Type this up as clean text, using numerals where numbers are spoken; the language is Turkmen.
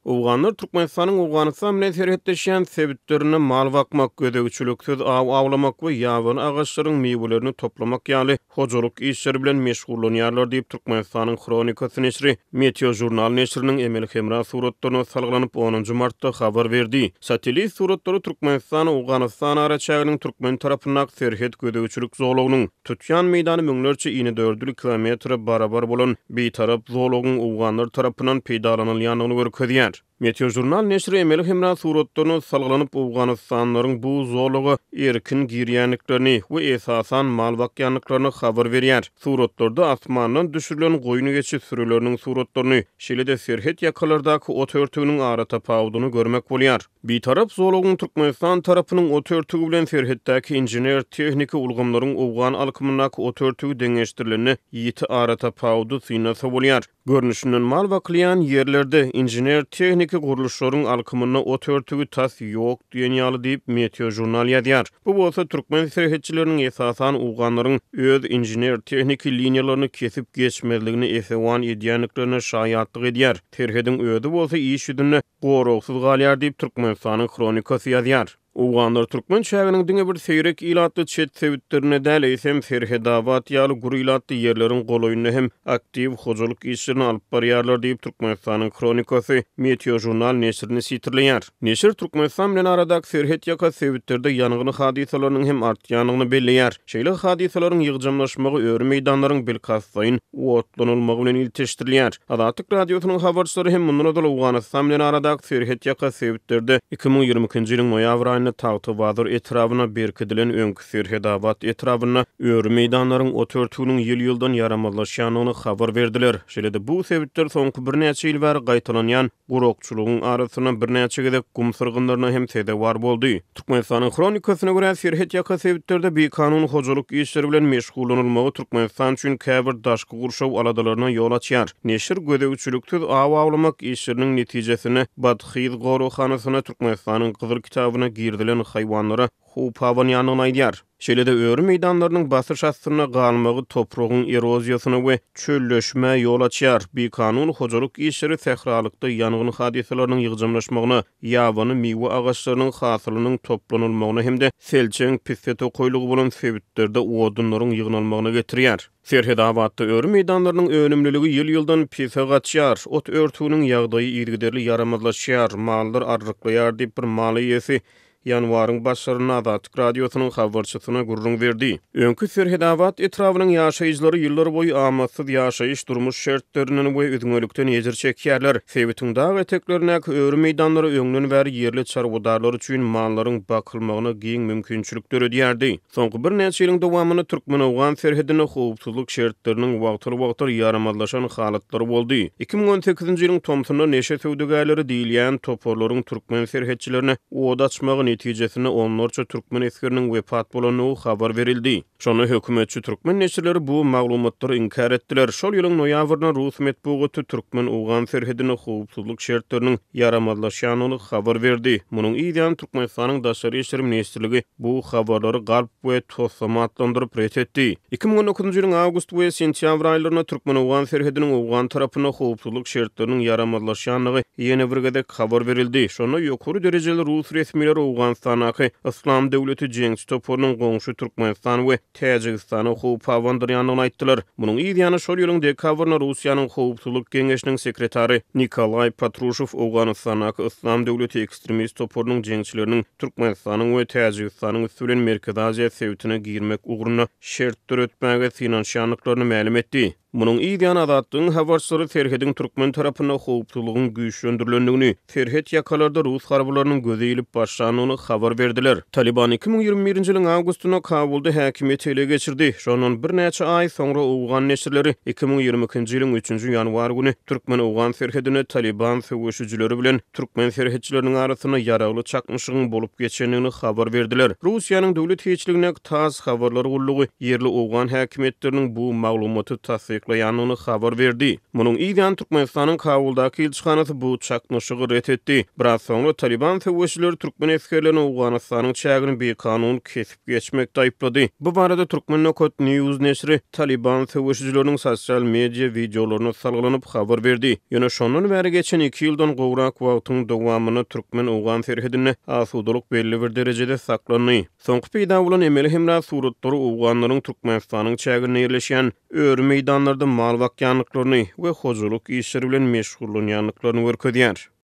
Owganlar Türkmenistanyň Owganystan bilen serhetleşýän sebitlerinde mal bakmak, gözegçiliksiz aw awlamak we ýabany agaçlaryň miwelerini toplamak ýaly hojalyk işleri bilen meşgullanýarlar diýip, Türkmenistanyň Hronikasy neşiri Meteožurnal neşiriniň emeli hemra suratlaryna salgylanyp, onunjy martda habar berdi. Satellit suratlary Türkmenistan-Owganystan araçäginiň türkmen tarapyndaky serhet gözegçilik zolagynyň tutýan meýdany müňlerçe inedördül kilometre barabar bolan bitarap zolagyň owganlar tarapyndan peýdalanylýandygyny görkezýär. Meteožurnal neşiri emeli hemra suratlaryna salgylanyp, owganystanlylaryň bu zolaga erkin girýändiklerini we esasan mal bakýandyklaryny habar berýär. Suratlarda asmandan düşürilen goýun-geçi sürüleriniň suratlaryny, şeýle-de serhet ýakalardaky ot örtüginiň aratapawudyny görmek bolýar. Bitarap zolagyň Türkmenistan tarapynyň ot örtügi bilen serhetdäki inžener-tehniki ulgamlaryň owgan alkymyndaky ot örtügi deňeşdirilende ýiti aratapawudy synlasa bolýar. Görnüşinden mal bakylýan ýerlerde inžener-tehniki gurluşlaryň alkymynda ot örtügi tas ýok diýen ýaly diýip, Meteožurnal ýazýar. Bu bolsa türkmen serhetçileriniň esasan owganlaryň öz inžener-tehniki liniýalaryny kesip geçmezligine esewan edýändiklerine şaýatlyk edýär. Serhediň özi bolsa iş ýüzünde goragsyz galýar diýip, Türkmenistanyň Hronikasy ýazýar. Owganlar türkmen çäginiň diňe bir seýrek ilatly çet sebitlerinde däl, eýsem, Serhedabat ýaly gür ilatly ýerleriň golaýynda hem aktiw hojalyk işlerini alyp barýarlar diýip, Türkmenistanyň Hronikasy Meteožurnal neşirini sitirleýär. Neşir Türkmenistan bilen aradaky serhet ýaka sebitlerde ýangyn hadysalarynyň hem artýandygyny belleýär. Şeýle hadysalaryň ýygjamlaşmagy öri meýdanlaryň bilkastlaýyn otlanylmagy bilen ilteşdirilýär. Azatlyk Radiosynyň habarçylary hem mundan ozal Owganystan bilen aradaky serhet ýaka sebitlerde 2022-nji ýylyň noýabr aýynda Tagtabazar etrabyna berkidilen öňki Serhedabat etrabynda öri meýdanlaryň ot örtüginiň ýyl-ýyldan ýaramazlaşýandygyny habar berdiler. Şeýle-de bu sebitler soňky birnäçe ýyl bäri gaýtalanýan gurakçylygyň arasynda birnäçe gezek gum syrgynlaryna hem sezewar boldy. Türkmenistanyň Hronikasyna görä, serhet ýaka sebitlerde bikanun hojalyk işleri bilen meşgullanylmagy Türkmenistan üçin käbir daşky gurşaw aladalaryna ýol açýar. Neşir gözegçiliksiz aw awlamak işleriniň netijesinde Badhyz goraghanasyna Türkmenistanyň Gyzyl kitabyna girizilen haýwanlara howp abanýandygyny aýdýar. Şeýle-de öri meýdanlarynyň basyş astynda galmagy topragyň eroziýasyna we çölleşmä ýol açýar. Bikanun hojalyk işleri sähralykda ýangyn hadysalarynyň ýygjamlaşmagyna, ýabany miwe agaçlarynyň hasylynyň toplanylmagyna hem-de selçeň pisse tokaýlygy bolan sebitlerde odunlaryň ýygnalmagyna getirýär. Serhetabatda öri meýdanlarynyň önümliligi ýyl-ýyldan pese gaçýar, ot örtüginiň ýagdaýy yzygiderli ýaramazlaşýar, mallar arryklaýar diýip, bir mal eýesi ýanwaryň başlarynda Azatlyk Radiosynyň habarçysyna gürrüň berdi. Öňki Serhetabat etrabynyň ýaşaýjylary ýyllar boýy amatsyz ýaşaýyş-durmuş şertlerinden we üzňelikden ejir çekýärler. Sebitiň dag eteklerindäki öri meýdanlary öňden bäri ýerli çarwadarlar üçin mallaryň bakylmagyna giň mümkinçilik döredýärdi. Soňky birnäçe ýylyň dowamynda türkmen-owgan serhedinde howpsuzlyk şertleriniň wagtal-wagtal ýaramazlaşan halatlary boldy. 2018-nji ýylyň tomsunda neşe söwdagärleri diýilýän toparlaryň türkmen serhetçilerine od açmagy netijesinde onlarça türkmen esgeriniň wepat bolandygy habar berildi. Şonda hökümetçi türkmen neşirleri bu maglumatlary inkär etdiler. Şol ýylyň noýabrynda rus metbugaty türkmen-owgan serhedinde howpsuzlyk şertleriniň ýaramazlaşýandygyny habar berdi. Munuň yz ýany Türkmenistanyň Daşary işler ministrligi bu habarlary galp we toslama atlandyryp ret etdi. 2019-njy ýylyň awgust we sentýabr aýlarynda türkmen-owgan serhediniň owgan tarapynda howpsuzlyk şertleriniň ýaramazlaşýandygy ýene bir gezek habar berildi. Şonda ýokary derejeli rus resmileri Owganystandaky Yslam döwleti jeňçi toparynyň goňşy Türkmenistan we Täjigistana howp abandyrýandygyny aýtdylar. Munuň yz ýany şol ýylyň dekabrynda Russiýanyň Howpsuzlyk geňeşiniň sekretary Nikolaý Patruşew Owganystandaky Yslam döwleti ekstremist toparynyň jeňçileriniň Türkmenistanyň we Täjigistanyň üsti bilen Merkezi Aziýa sebitine girmek ugrunda şert döretmäge synanyşýandyklaryny mälim etdi. Munuň yz ýany Azatlygyň habarçylary serhediň türkmen tarapynda howpsuzlygyň güýçlendirilendigini, serhet ýakalarda rus harbylarynyň göze ilip başlandygyny habar berdiler. Talyban 2021-nji ýylyň awgustynda Kabulda häkimiýeti ele geçirdi. Şondan birnäçe aý soňra owgan neşirleri 2022-nji ýylyň üçünji ýanwar güni türkmen-owgan serhedinde Talyban söweşijileri bilen türkmen serhetçileriniň arasynda ýaragly çaknyşygyň bolup geçendigini habar berdiler. Russiýanyň döwlet hiçligindäki Tass habarlar gullugy ýerli owgan häkimiýetleriniň bu maglumaty tassyklady. tassyklaýandygyny habar berdi. Munuň yz ýany Türkmenistanyň Kabuldaky ilçihanasy bu çaknyşygy ret etdi. Biraz soňra Talyban söweşijileri türkmen esgerlerini Owganystanyň çägini bikanun kesip geçmekde aýyplady. Bu barada Turkmen Nokat News neşiri Talyban söweşijileriniň sosial media wideolaryna salgylanyp habar berdi. Ýöne şondan bäri geçen iki ýyldan gowrak wagtyň dowamynda türkmen-owgan serhedinde asudalyk belli bir derejede saklandy. Soňky peýda bolan emeli hemra suratlary owganlaryň Türkmenistanyň çäginde ýerleşýän öri meýdanlarda mal bakýandyklaryny we hojalyk işleri bilen meşgullanýandyklaryny görkezýär.